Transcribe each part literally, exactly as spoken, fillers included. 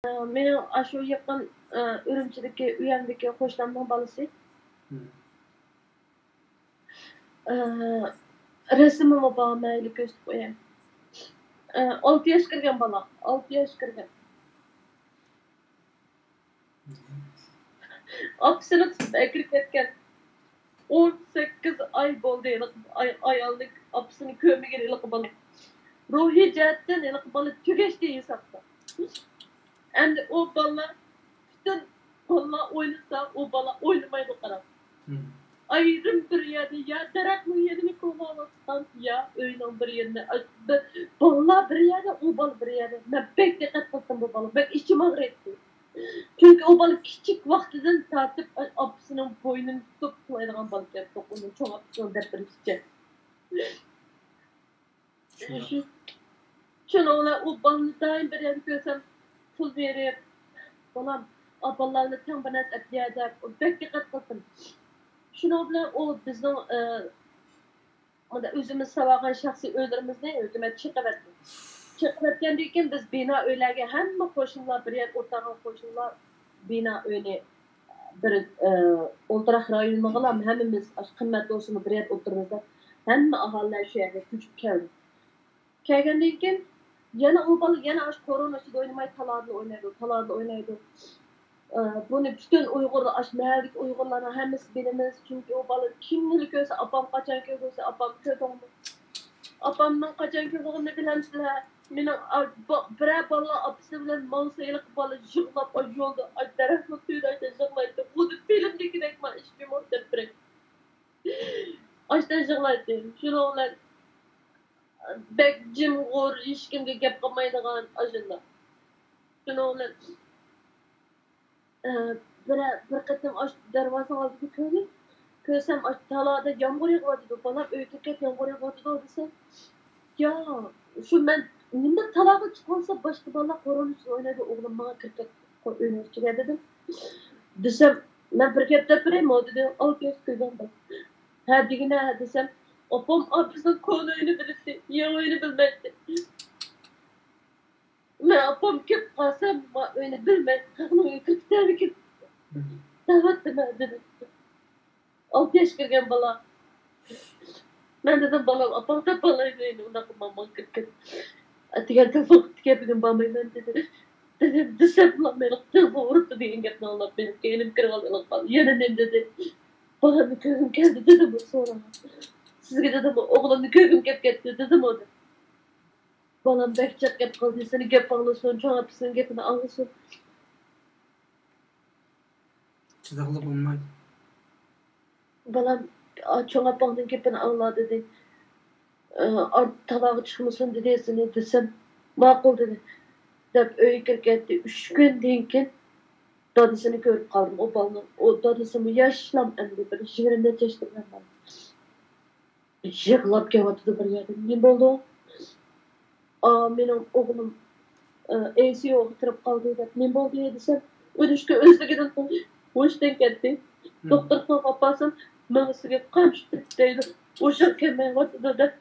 مېنىڭ ئاشۇ يېقىن، ئە، ئۈرۈمچىدىكى ئۆيەمدىكى قوشنامنىڭ بالىسى. ئە، رەسىمىمۇ بار، مەيلى كۆرسىتىپ قوياي. ئە، ئالتە ياش كىرگەن بالا، ئالتە ياش كىرگەن. ئاپىسىنى تۇتۇپ ئەكىرىپ كەتكەن. ئون سەككىز ئاي بولدى ھېلىقى ئاي-، ئايالنى، ئاپىسىنى كۆرمىگىلى ھېلىقى بالا. روھىي جەھەتتىن ھېلىقى بالا تۈگەشتى ھېسابتا. ئەمدى ئۇ بالىلار، پۈتۈن بالىلار ئوينىسا، ئۇ بالا ئوينىمايدۇ، قاراڭ. ئايرىم بىر يەردە يا دەرەخنىڭ يېنىنى كولاۋاتقان، يا ئۆينىڭ بىر يېنىنى، بىر، بالىلار بىر يەردە، ئۇ بالا بىر يەردە. مەن بەك دىققەت قىلدىم بۇ بالىغا، بەك ئىچىم ئاغرىيتتى. چۈنكى ئۇ بالا كىچىك ۋاقتىدىن تارتىپ ئاپىسىنىڭ بوينىنى تۇتۇپ ئۇخلايدىغان بالا ئىكەن، ئۇنىڭ چوڭ ئاپىسىنىڭ دەپ بېرىشىچە. شۇنىڭ بىلەن ئۇ بالىنى دائىم بىر يەردە كۆرسەم، پۇل بېرىپ، بالام، ئاپاڭلارنى تەڭ بىر نەرسە ئەپ يە دەپ، بەك دىققەت قىلدىم. شۇنىڭ بىلەن ئۇ بىزنىڭ، ئە، مۇنداق ئۆزىمىز ساۋاغان شەخسىي ئۆيلىرىمىزنى ھۆكۈمەت چېقىۋەتتى. چېقىۋەتكەندىن كېيىن بىز بىنا ئۆيلەرگە، ھەممە قوشنىلار، بىر يەردە ئولتۇرغان قوشنىلار بىنا ئۆينى بىر، ئە، ئولتۇراق رايونىغىلا ھەممىمىز ئاشۇ قىممەت بولسىمۇ بىر يەردە ئولتۇرىمىز دەپ، ھەممە ئاھالىلەر شۇ يەرگە كۆچۈپ كەلدى. كەلگەندىن كېيىن يەنە ئۇ بالا يەنە ئاشۇ قورۇنا ئىچىدە ئوينىماي، تالادا ئوينايدۇ، تالادا ئوينايدۇ. ئە، بۇنى پۈتۈن ئۇيغۇرلار، ئاشۇ مەھەللىدىكى ئۇيغۇرلارنىڭ ھەممىسى بىلىمىز. چۈنكى ئۇ بالا كىمنىلا كۆرسە، «ئاپام قاچان كەلگۈسى، ئاپام كۆردۈڭمۇ؟ ئاپامنىڭ قاچان كەلگىنىنى بىلەمسىلەر؟» مېنىڭ، ئا، با-، بىرەر بالىلار ئاپىسى بىلەن ماڭسا، ھېلىقى بالا يىغلاپ، ئاشۇ يولدا، ئاشۇ دەرەخنىڭ تۈۋىدە ئاشۇ يىغلايتتى. خۇددى فىلىمدىكىدەكمەن، ئىشقىمۇ دەپ بېرەي. ئاشۇنداق يىغلايتتى. شۇنىڭ بىلەن بەك جىمغۇر، ھېچكىمگە گەپ قىلمايدىغان ئاشۇنداق. شۇنىڭ بىلەن، ئە، بىر، بىر قېتىم ئاشۇ دەرۋازىنىڭ ئالدىدا كۆردۈم. كۆرسەم، ئاشۇ تالادا يامغۇر يېغىۋاتىدۇ. «بالام، ئۆيگە كىرىپ كەت، يامغۇر يېغىۋاتىدۇ» دېسەم، يا، شۇ مەن نېمىدەپ تالاغا چىقىۋالسا، باشقا بالىلار قورۇنىڭ ئىچىدە ئوينايدۇ، ئوغلۇم ماڭا كىرىپ كەت، ئۆينىڭ ئىچىگە دېدىم. دېسەم، مەن بىر گەپ دەپ بېرەيمۇ دېدى، ئالتە ياش كىرگەن بالا. ھە دېگىنە دېسەم، ئاپام ئاپىسىنىڭ كونا ئۆيىنى بىلەتتى، يېڭى ئۆينى بىلمەيتتى. مەن ئاپام كەپ قالسا، ما ئۆينى بىلمەي، قىزنىڭ ئۆيىگە كىرىپ كېتەرمىكىن؟ دەۋەتتىم ھە دېدى. ئالتە ياش كىرگەن بالا. مەن دېدىم، بالام، ئاپاڭ تاپالايدۇ ئەمدى، ئۇنداق قىلماڭ، ماڭا كىرىپ كەت. ئەتىگەن تېلېفون قىلىپ كەلگىن، بارمايمەن دېدى. دېدىم، دېسەملا مېنىڭ تېلېفون ئۇرۇپتۇ دېگەن گەپنى ئاڭلاپ، مېنىڭ كەينىمگە كىرىۋالدى. يەنە نېمە دېدى؟ بالامنى كۆرگۈم كەلدى دېدىمۇ سورىغان. سىزگە دېدىمۇ، ئوغلۇمنى كۆرگۈم كەپ كەتتى دېدىمۇ دەپ. بالام بەك جىق گەپ قىلدى، سېنى گەپ ئاڭلىسۇن، چوڭ ئاپىسىنىڭ گېپىنى ئاڭلىسۇن. چىداقلىق بولمايدۇ. بالام، ئا، چوڭ ئاپاڭنىڭ گېپىنى ئاڭلا دېدى. ئە، ئارتۇق تالاغا چىقمىسۇن دېدى سېنى دېسەم، ماقۇل دېدى. دەپ ئۆيگە كىرىپ كەتتى. ئۈچ كۈندىن كېيىن دادىسىنى كۆرۈپ قالدىم. ئۇ بالىنىڭ، ئۇ دادىسىمۇ ياشلام ئەمدى بىر يىگىرمە نەچچە ياشتا بىلەن بالىنىڭ. يىغلاپ كېلىۋاتىدۇ بىر يەردىن. نېمە بولدۇ؟ ئا، مېنىڭ ئوغلۇم، ئا، ئەي سى يۇغا كىرىپ قالدى دەپ. نېمە بولدى دېسەم، ئۈرۈشكە ئۆزلۈكىدىن ھوشتىن كەتتى. دوختۇرخانىغا ئاپارسام، مېڭىسىگە قان چۈشتى دەيدۇ. ھوشىغا كەلمەيۋاتىدۇ دەپ.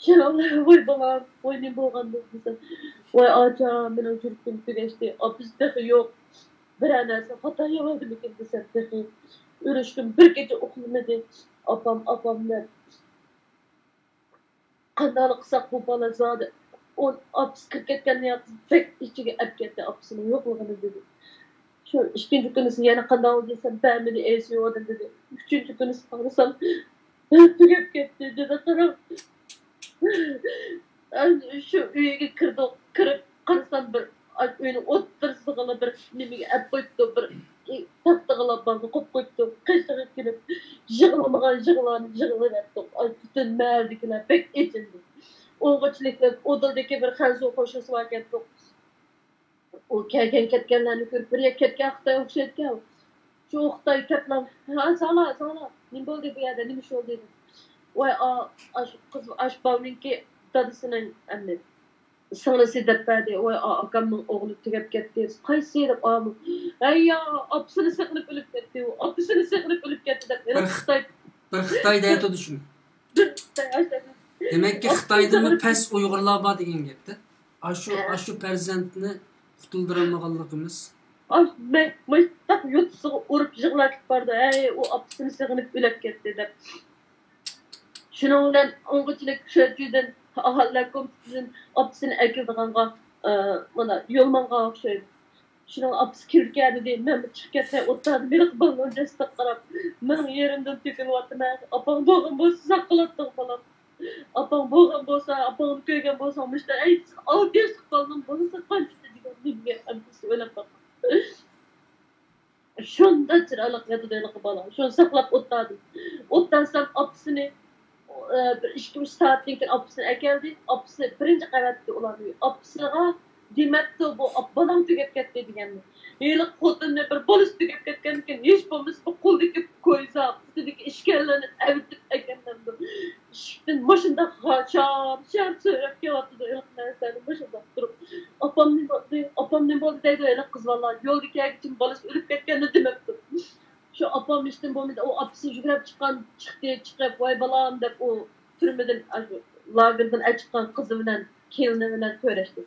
شۇنىڭ بىلەن، ۋاي بالام، ۋاي نېمە بولغاندۇ دېسەم، ۋاي ئاچا، مېنىڭ يۈرىكىم تۈگەشتى، ئاپىسى تېخى يوق. بىرەر نەرسە خاتا يەۋالدىمىكىن دېسەم، تېخى ئۈرۈشتىن بىر كېچە ئۇخلىمىدى. ئاپام، ئاپام دەپ. قانداقلا قىلساق بۇ بالا زادى ئون، ئاپىسى كىرىپ كەتكەندىن كېيىن بەك ئىچىگە ئەپ كەتتى ئاپىسىنىڭ يوقلۇقىنى دېدى. شۇ ئىككىنچى كۈنىسى يەنە قانداق بولدى دېسەم، بەرمىدى، ئەي سى يۇغا دېدى. ئۈچىنچى كۈنىسى قارىسام، تۈگەپ كەتتى دېدى، قاراڭ. شۇ ئۆيگە كىردۇق، كىرىپ قارىسام، بىر ئۆينىڭ ئوتتۇرىسىغىلا بىر نېمىگە ئەپ قويۇپتۇ، بىر تاختىغىلا بالىنى قويۇپ قويۇپتۇ، قېشىغا كېلىپ يىغلىمىغان يىغلارنى يىغلىۋەتتۇق. ئاي، پۈتۈن مەھەللىدىكىلەر بەك ئېچىندى. ئۇنىڭغا چىلىكلەپ ئۇدۇلدىكى بىر خەنزۇ قوشنىسى بار ئىكەن. ئۇ كەلگەن كەتكەنلەرنى كۆرۈپ، بىر يەر كەتكەن خىتاي ئوخشايدىكەن. شۇ خىتاي كەپلا، ھە، ساڭلا، ساڭلا، نېمە بولدى بۇ يەردە، نېمە ئىش بولدى دېدى. ۋاي، ئا، ئاشۇ قىز، ئاشۇ بالىنىڭكى دادىسىنىڭ ئەمدى سىڭلىسى دەپ بەردى. ۋاي، ئا، ئاكامنىڭ ئوغلى تۈگەپ كەتتى. قايسى دەپ، ئامۇ. ھەييا، ئاپىسىنى سېغىنىپ ئۆلۈپ كەتتى ئۇ. ئاپىسىنى سېغىنىپ ئۆلۈپ كەتتى دەپ، بىر خىتاي، بىر خىتاي دەيتىدۇ شۇنى. دېمەككى، خىتايدىمۇ پەس ئۇيغۇرلار بار دېگەن گەپتە. ئاشۇ، ئاشۇ پەرزەنتنى قۇتۇلدۇرالمىغانلىقىمىز. ئاھ، مەن مۇشتاق يوتىسىغا ئۇرۇپ يىغلاپ بارىدۇ، ھەي، ئۇ ئاپىسىنى سېغىنىپ ئۆلۈپ كەتتى دەپ. شۇنىڭ بىلەن ئاڭغىچىلىك شۆجۈدىن، ئاھالىلەر كومىتېتىدىن ئاپىسىنى ئەكېلىدىغانغا، ئە، مانا، يول ماڭغان ئوخشايدۇ. شۇنىڭ ئاپىسى كىرگەن دېدى، مەن چىقىپ كەتمەي ئولتۇردۇم، ھېلىقى بالىنىڭ جەسىتىگە قاراپ، مىڭ يېرىمدىن تۆكۈلۈۋاتىمەن. ئاپاڭ بولغان بولسا ساقلاتتىڭ بالام. ئاپاڭ بولغان بولسا، ئاپاڭنى كۆرگەن بولساڭ، مۇشۇنداق، ئەي، ئالتە ياشلىق بالىنىڭ بالىسى قانچىدى دېگەن نېمىگە ئەمدى ئويلاپ باققان. شۇنداق چىرايلىق ياتىدۇ ھېلىقى بالا. شۇنى ساقلاپ ئولتۇردۇم. ئولتۇرسام ئاپىسىنى، ئە، بىر ئىككى ئۈچ سائەتتىن كېيىن ئاپىسىنى ئەكەلدى. ئاپىسى بىرىنچى قەۋەتتە ئۇلارنى ئاپىسىغا دېمەپتۇ، بۇ ئاپ-، بالام تۈگەپ كەتتى دېگەننى. ھېلىقى خوتۇننى بىر بالىسى تۈگەپ كەتكەندىكىن، ھېچ بولمىسا بۇ قولىدىكى كويزا، پۇتىدىكى ئىشكەنلەرنى ئەۋېتىپ ئەكەلمەمدۇ. ئىشىكتىن مۇشۇنداق شار-شار سۆرەپ كېلىۋاتىدۇ ھېلىقى نەرسىلەرنى مۇشۇنداق تۇرۇپ. ئاپام نېمە بولدى، ئاپام نېمە بولدى دەيدۇ ھېلىقى قىز بالىلار. يولدا كەلگۈچە بالىسى ئۆلۈپ كەتكەننى دېمەپتۇ. شۇ ئاپام ئىشتىن بولمىدى، ئۇ ئاپىسى يۈگۈرۈپ چىققان، چىقتى، چىقىپ، ۋاي بالام دەپ ئۇ تۈرمىدىن، ئاشۇ لاگېردىن ئەچىققان قىزى بىلەن، كېلىنى بىلەن كۆرۈشتى.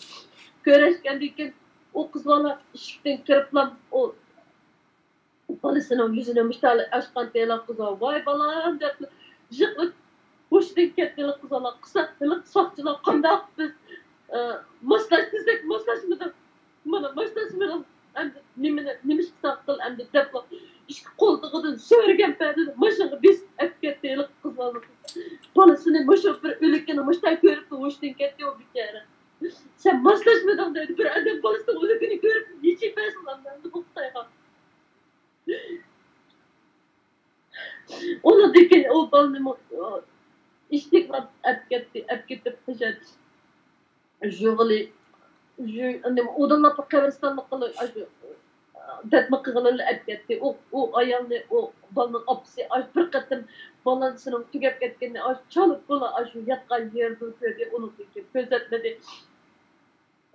كۆرۈشكەندىن كېيىن ئۇ قىز بالا ئىشىكتىن كىرىپلا ئۇ بالىسىنىڭ يۈزىنى مۇشتالىق ئاچقان تېلا قىز، ۋاي بالام دەپ يىغلاپ ھوشىدىن كەتتى ھېلىقى قىز بالا. قىسا ھېلىقى ساقچىلار قانداق بىز، ئە، ماسلاش دېسەك ماسلاشمىدۇق. مانا ماسلاشمىدۇق. ئەمدى نېمىنى، نېمە ئىش قىلساق قىل ئەمدى دەپلا ئىككى قولتۇقىدىن سۆرىگەن پەدىدە ماشىنىغا بېسىپ ئەپ كەتتى ھېلىقى قىز بالا. بالىسىنى مۇشۇ بىر ئۆلۈكىنى مۇشتاق كۆرۈپلا ھوشىدىن كەتتى ئۇ بىچارە. سەن ماسلاشمىدىڭ دەيدۇ. بىر ئادەم بالىسىنىڭ ئۆلۈكىنى كۆرۈپ نېچە بەرسۇن ئەمدى بۇ خىتايغا. ئۇنىڭدىن كېيىن ئۇ بالىنىمۇ ئىشتىكلاپ ئەپ كەتتى، ئەپ كېتىپ يىغىلى ئۇدۇللاپ قەبرىستانلىققا ئاشۇ دەپنە قىلغىلى ئەپ كەتتى. ئۇ، ئۇ ئايالنى، ئۇ بالىنىڭ ئاپىسى ئاشۇ بىر قېتىم بالىسىنىڭ تۈگەپ كەتكىنىنى ئاشۇ چالىپ بولا ئاشۇ ياتقان يېرىدىن كۆردى، ئۇنىڭدىن كېيىن كۆزەتمىدى.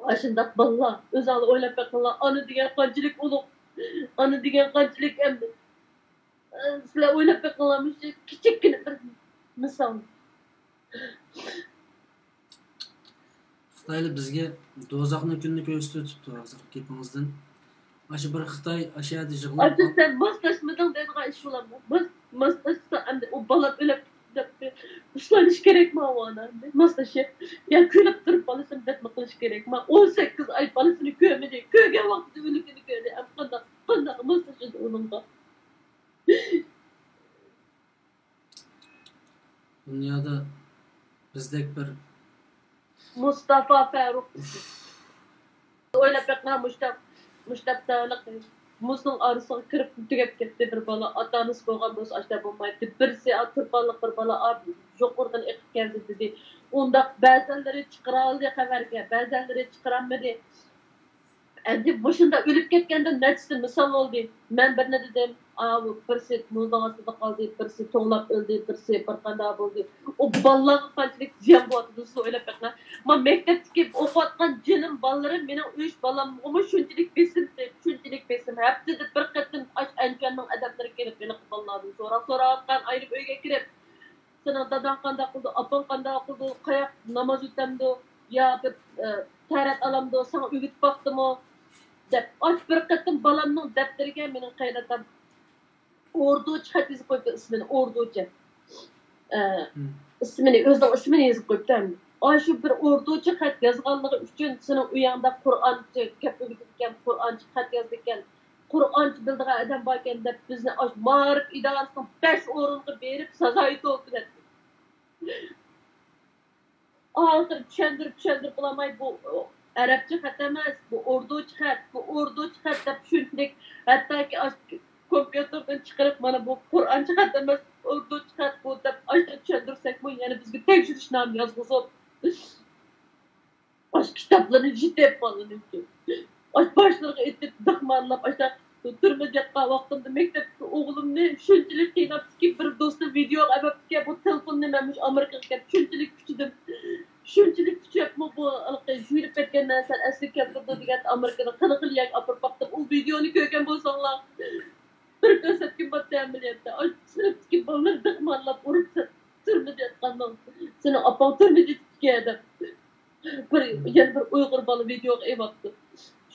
ئاشۇنداق بالىلار، ئۆزۈڭلار ئويلاپ بېقىڭلار، ئانا دېگەن قانچىلىك ئۇلۇغ، ئانا دېگەن قانچىلىك ئەمدى. سىلەر ئويلاپ بېقىڭلار، مۇشۇ كىچىككىنە بىر مىسال. خىتايلار بىزگە دوزاخنىڭ كۈنىنى كۆرسىتىۋېتىپتۇ ھازىر گېپىڭىزدىن. ئاشۇ بىر خىتاي ئاشۇ يەردە يىغلاپ. ئاشۇ سەن ماسلاشمىدىڭ دەيدىغان ئىش بولامدۇ؟ ماس-، ماسلاشسا ئەمدى ئۇ بالام ئۆلۈپ دەپتۇ. ئۇشلىنىش كېرەكما ئۇ ئانا ئەمدى؟ ماسلىشىپ يا كۈلۈپ تۇرۇپ بالىسىنى دەپنە قىلىش كېرەكما؟ ئون سەككىز ئاي بالىسىنى كۆرمىدى. كۆرگەن ۋاقتىدا ئۆلۈكىنى كۆردى. ئەمدى قانداق، قانداق ماسلىشىدۇ ئۇنىڭغا؟ دۇنيادا بىزدەك بىر مۇستافا فەرۇق. ئويلاپ بېقىڭ، مۇشتاق، مۇشتاق دەۋەلىك مۇزنىڭ ئارىسىغا كىرىپ تۈگەپ كەتتى بىر بالا. ئاتا-ئانىسى بولغان بولسا ئاشۇنداق بولمايتتى. بىرسى تۇرپانلىق بىر بالا، ئا، يۇقىرىدىن ئېقىپ كەلدى دېدى. ئۇنداق بەزەنلىرى چىقىرالدى خەۋەرگە، بەزەنلىرى چىقىرالمىدى. ئەمدى مۇشۇنداق ئۆلۈپ كەتكەندىن نەچچىسى مىسال بولدى. مەن بىرنى دېدىم، ئاۋۇ بىرسى مۇزنىڭ ئاستىدا قالدى، بىرسى توڭلاپ ئۆلدى، بىرسى بىر قانداق بولدى. ئۇ بالىلارغا قانچىلىك زىيان بولۇۋاتىدۇ، سىز ئويلاپ بېقىڭ. ما مەكتەپتىكى ئوقۇۋاتقان جېنىم بالىلىرىم مېنىڭ ئۈچ بالامغىمۇ شۇنچىلىك بېسىم، شۇنچىلىك بېسىم. ھەپتىدە بىر قېتىم ئاش ئەنچۈەننىڭ ئادەملىرى كېلىپ ھېلىقى بالىلاردىن سوراق سوراۋاتقان، ئايرىم ئۆيگە كىرىپ، سېنىڭ داداڭ قانداق قىلىدۇ، ئاپاڭ قانداق قىلىدۇ، قاياق ناماز ئۆتەمدۇ، يا بىر، ئە، تەرەت ئالامدۇ، ساڭا ئۆگىتىپ باقتىمۇ دەپ. ئاش بىر قېتىم بالامنىڭ دەپتىرىگە مېنىڭ قېيىنئاتام ئوردۇچە خەت يېزىپ قويۇپتۇ ئىسمىنى، ئوردۇچە. ئە، ئىسمىنى، ئۆزىنىڭ ئىسمىنى يېزىپ قويۇپتۇ ھەم. ئاشۇ بىر ئوردۇچە خەت يازغانلىقى ئۈچۈن سېنىڭ ئۆيۈڭدە قۇرئانچە گەپ ئۆگىتىدىكەن، قۇرئانچە خەت يازىدىكەن، قۇرئانچە بىلىدىغان ئادەم باركەن دەپ بىزنى ئاشۇ مائارىپ ئىدارىسىنىڭ بەش ئورۇنغا بېرىپ سازايى توۋا دەتتى. ئاخىرى چۈشەندۈرۈپ، چۈشەندۈرۈپ بولالماي، بۇ ئەرەبچە خەت ئەمەس، بۇ ئوردۇچە خەت، بۇ ئوردۇچە خەت دەپ شۇنچىلىك، ھەتتاكى ئاشۇ كومپيۇتېردىن چىقىرىپ، مانا بۇ قۇرئانچە خەت ئەمەس، ئوردۇچە خەت بۇ دەپ ئاشۇنداق چۈشەندۈرسەكمۇ، يەنە بىزگە تەكشۈرۈشنامە يازغۇزۇپ، ئاشۇ كىتابلىرىنى يېتىپ بالىنىڭكى. ئاش باشلىرىغا ئېتىپ، دىخمانلاپ، ئاشۇنداق تۈرمىدە ياتقان ۋاقتىمدا مەكتەپتىكى ئوغلۇمنى شۇنچىلىك قىيناپتىكى، بىر دوستى ۋىدېيوغا ئەۋەپتىكەن، بۇ تېلېفوننى مەن مۇشۇ ئامېرىكىغا كەپ شۇنچىلىك كۈچىدىم. شۇنچىلىك كۈچەپمۇ بۇ ھېلىقى يۇيۇلۇپ كەتكەن نەرسىلەر ئەسلىگە كەلتۈرىدۇ دېگەن ئامېرىكىدا خېلى خىل يەرگە ئاپىرىپ باقتىم. ئۇ ۋىدېيونى كۆرگەن بولساڭلار، بىر كۆرسەتكۈم بارتتى ئەمەلىيەتتە. ئاش سىنىپتىكى بالىلار دىخمانلاپ ئۇرۇپ تۈرمىدە ياتقاننىڭ، سېنىڭ ئاپاڭ تۈرمىدە يېتىپتىكەن دەپ. بىر، يەنە بىر ئۇيغۇر بالا ۋىدېيوغا ئېلىۋاپتۇ.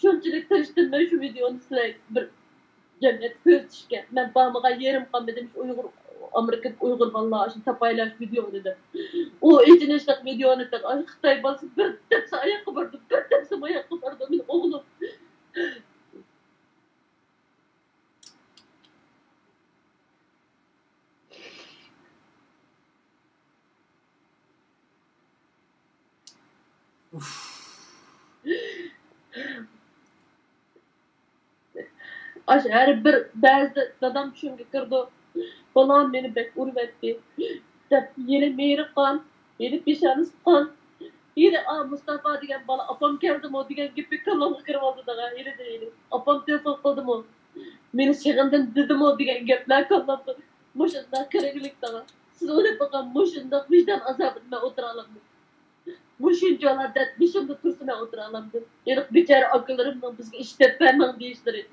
شۇنچىلىك تىرىشتىم مەن شۇ ۋىدېئونى سىلەر بىر جەمئىيەتكە كۆرسىتىشكە. مەن بارمىغان يېرىم قالمىدى، شۇ ئۇيغۇر، ئامېرىكىدىكى ئۇيغۇر بالىلار ئاشۇ تاپايلا شۇ ۋىدېئونى دەپ. ئۇ ئېچىنىشلىق ۋىدېئونى تېخى ئاشۇ خىتاي بالىسى بىر تەپسە ئاياققا بارىدۇ، بىر تەپسە ئاياققا بارىدۇ، مېنىڭ ئوغلۇم. ئاشۇ ھەر بىر بەزىدە دادام چۈشۈمگە كىرىدۇ. بالام مېنى بەك ئۇرۇۋەتتى دەپ، يېلى مېرى قان، يېلى پېشانىسى قان، يېلى ئا مۇستافا دېگەن بالا ئاپام كەلدىمۇ دېگەن گېپى كاللامغا كىرىۋالدى داغا، يېلىدىن يېلى. ئاپام تېلېفون قىلدىمۇ، مېنى سېغىندىم دېدىمۇ دېگەن گەپلەر كاللامغا مۇشۇنداق كىرگۈلۈك داغا. سىز ئويلاپ بېقىڭ، مۇشۇنداق ۋىجدان ئازابىدا مەن ئولتۇرالامدىم؟ مۇشۇنچىۋالا دەرد بېشىمدا تۇرسا مەن ئولتۇرالامدىم؟ ھېلىقى بىچارە ئاكىلىرىمنىڭ بىزگە ئىش دەپ بەرمەڭ دېيىشلىرى.